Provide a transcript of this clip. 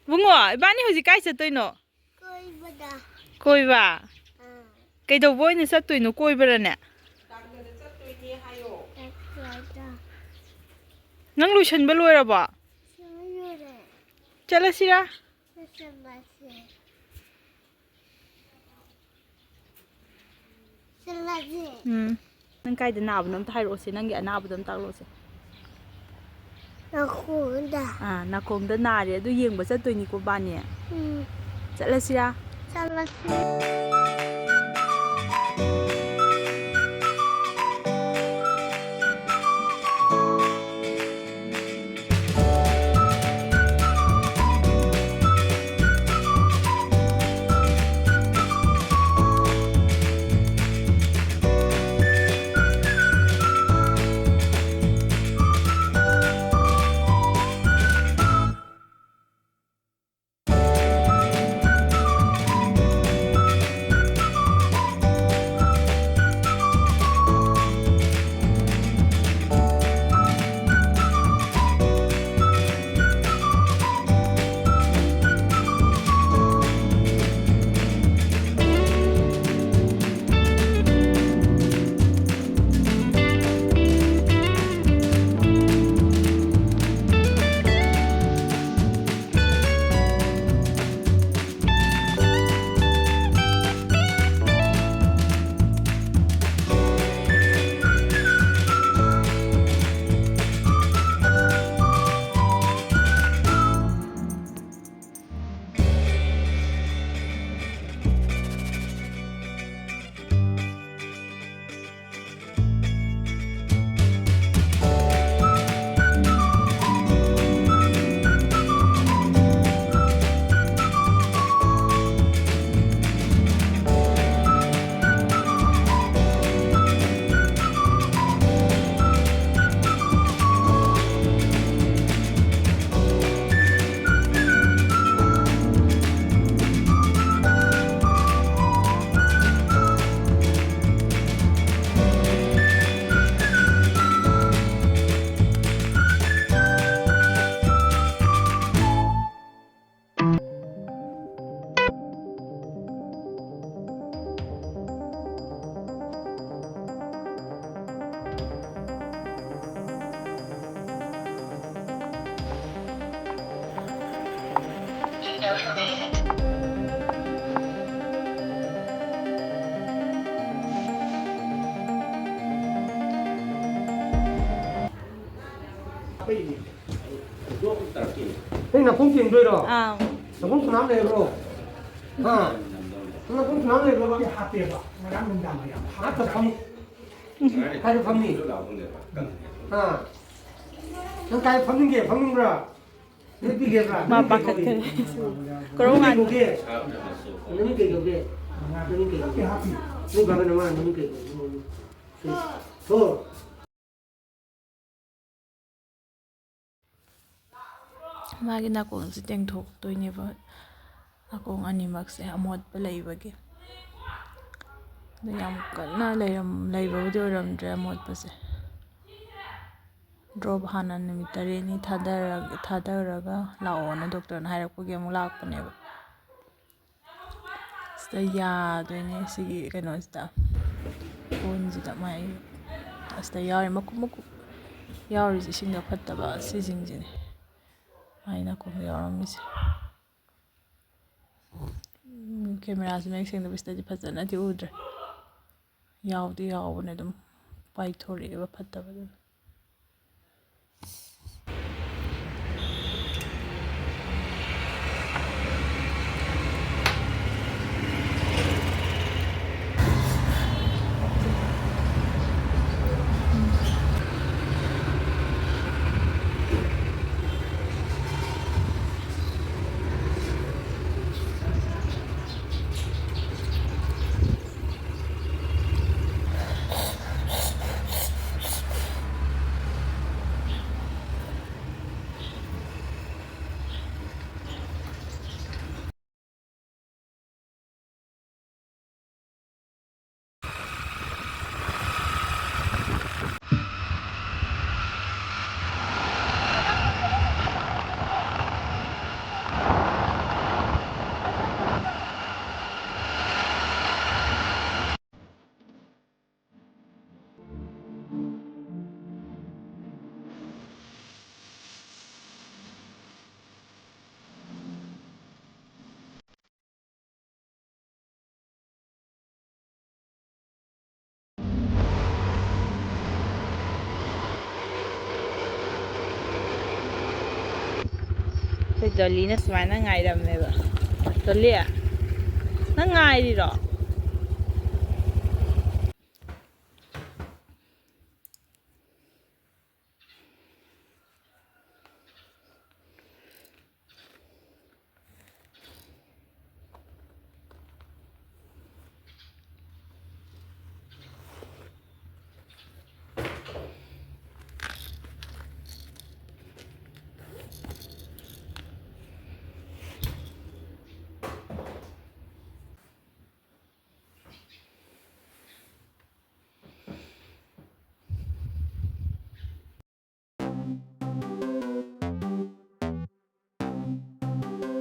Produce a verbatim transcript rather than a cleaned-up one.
ꯏꯕꯨꯡꯉꯣ, ꯏꯕꯥꯅꯤ ꯍꯧꯖꯤꯛ ꯀꯥꯏ ꯆꯠꯇꯣꯏꯅꯣ? ꯀꯣꯏꯕꯗ꯫ ꯀꯣꯏꯕ? ꯑꯥ꯫ ꯀꯩꯗꯧꯕ ꯑꯣꯏꯅ ꯆꯠꯇꯣꯏꯅꯣ ꯀꯣꯏꯕꯔꯅꯦ? ꯗꯥꯛꯇꯔꯗ ꯆꯠꯇꯣꯏꯅꯦ ꯍꯥꯏꯌꯣ꯫ ꯗꯥꯛꯇꯔꯗ꯫ ꯅꯪ ꯂꯣꯏꯁꯟꯕ ꯂꯣꯏꯔꯕꯣ? ꯂꯣꯏꯔꯦ꯫ ꯆꯠꯂꯁꯤꯔꯥ? ꯆꯠꯂꯁꯦ꯫ ꯆꯠꯂꯁꯦ꯫ ꯎꯝ꯫ ꯅꯪ ꯀꯥꯏꯗ ꯅꯥꯕꯅꯣ ꯑꯝꯇ ꯍꯥꯏꯔꯛꯑꯣꯁꯦ, ꯅꯪꯒꯤ ꯑꯅꯥꯕꯗꯣ ꯑꯝꯇ ꯇꯥꯛꯂꯛꯑꯣꯁꯦ꯫ ꯅꯥꯀꯣꯡꯗ꯫ ꯑꯥ, ꯅꯥꯀꯣꯡꯗ ꯅꯥꯔꯦ, ꯑꯗꯨ ꯌꯦꯡꯕ ꯆꯠꯇꯣꯏꯅꯤꯀꯣ ꯕꯥꯅꯤ꯫ ꯎꯝ꯫ ꯆꯠꯂꯁꯤꯔꯥ? ꯆꯠꯂꯁꯤ꯫ ꯅꯪ ꯅꯈꯣꯡ ꯇꯦꯡꯗꯣꯏꯔꯣ? ꯑꯥ꯫ ꯅꯈꯣꯡ ꯁꯨꯅꯥꯝ ꯂꯩꯕ꯭ꯔꯣ? ꯍꯥ? ꯅꯪ ꯅꯈꯣꯡ ꯁꯨꯅꯥꯝ ꯂꯩꯕ꯭ꯔꯣ? ꯍꯥꯞꯄꯦꯕ ꯉꯔꯥꯡ ꯅꯨꯡꯗꯥꯡ ꯌꯥꯝ ꯍꯥꯞꯄ ꯐꯝ-, ꯀꯥꯏꯗ ꯐꯝꯅꯤ? ꯍꯥ? ꯅꯪ ꯀꯥꯏꯗ ꯐꯝꯅꯤꯡꯒꯦ? ꯐꯝꯅꯤꯡꯕ꯭ꯔꯥ? ꯅꯣꯏ ꯄꯤꯒꯦꯕ꯭ꯔꯥ? ꯃꯥ ꯅꯣꯏ ꯀꯩ ꯄꯥꯈꯠꯈ꯭ꯔꯦ꯫ ꯀꯧꯕꯤ? ꯀꯔꯝ ꯅꯣꯏ ꯀꯩ ꯀꯥꯟꯗ? ꯀꯧꯒꯦ? ꯅꯣꯏ ꯀꯩ ꯀꯧꯒꯦ? ꯅꯣꯏ ꯀꯩ ꯀꯧꯒꯦ? ꯅꯣꯏ ꯕꯥꯒ ꯅꯃꯥ ꯅꯣꯏ ꯀꯩ ꯀꯧꯒꯦ? ꯍꯣ꯫ ꯃꯥꯒꯤ ꯅꯥꯀꯣꯡꯁꯦ ꯇꯦꯡꯊꯣꯛꯇꯣꯏꯅꯦꯕ꯫ ꯅꯥꯀꯣꯡ ꯑꯅꯤꯃꯛꯁꯦ ꯑꯃꯣꯠꯄ ꯂꯩꯕꯒꯤ꯫ ꯑꯗꯣ ꯌꯥꯝ ꯀꯟꯅ ꯂꯩꯔꯝ-, ꯂꯩꯕꯕꯨꯗꯤ ꯑꯣꯏꯔꯝꯗ꯭ꯔꯦ ꯑꯃꯣꯠꯄꯁꯦ꯫ ꯗ꯭ꯔꯣꯞ ꯍꯥꯟꯅ ꯅꯨꯃꯤꯠ ꯇꯔꯦꯠꯅꯤ ꯊꯥꯗꯔ-, ꯊꯥꯗꯔꯒ ꯂꯥꯛꯑꯣꯅ ꯗꯣꯛꯇꯔꯅ ꯍꯥꯏꯔꯛꯄꯒꯤ ꯑꯃꯨꯛ ꯂꯥꯛꯄꯅꯦꯕ꯫ ꯁꯤꯗ ꯌꯥꯗꯣꯏꯅꯦ ꯁꯤꯒꯤ ꯀꯩꯅꯣꯁꯤꯗ, ꯀꯣꯟꯁꯤꯗ ꯃꯥꯏ ꯑꯁꯤꯗ ꯌꯥꯎꯔꯤ ꯃꯀꯨꯞ ꯃꯀꯨꯞ ꯌꯥꯎꯔꯤꯁꯦ ꯏꯁꯤꯡꯗ ꯐꯠꯇꯕ ꯁꯤꯁꯤꯡꯁꯤꯅꯦ꯫ ꯃꯥꯏ ꯅꯥꯀꯣꯡꯗ ꯌꯥꯎꯔꯝꯃꯤꯁꯦ꯫ ꯎꯝ, ꯀꯦꯃꯦꯔꯥꯁꯤ ꯃꯌꯦꯛ ꯁꯦꯡꯗꯕꯁꯤꯗꯗꯤ ꯐꯖꯅꯗꯤ ꯎꯗ꯭ꯔꯦ꯫ ꯌꯥꯎꯗꯤ ꯌꯥꯎꯕꯅꯦ ꯑꯗꯨꯝ ꯄꯥꯏꯊꯣꯔꯛꯑꯦꯕ ꯐꯠꯇꯕꯗꯨꯅ꯫ ꯗꯣꯂꯤꯅ ꯁꯨꯃꯥꯏꯅ ꯉꯥꯏꯔꯝꯃꯦꯕ꯫ ꯗꯣꯂꯤ, ꯅꯪ ꯉꯥꯏꯔꯤꯔꯣ?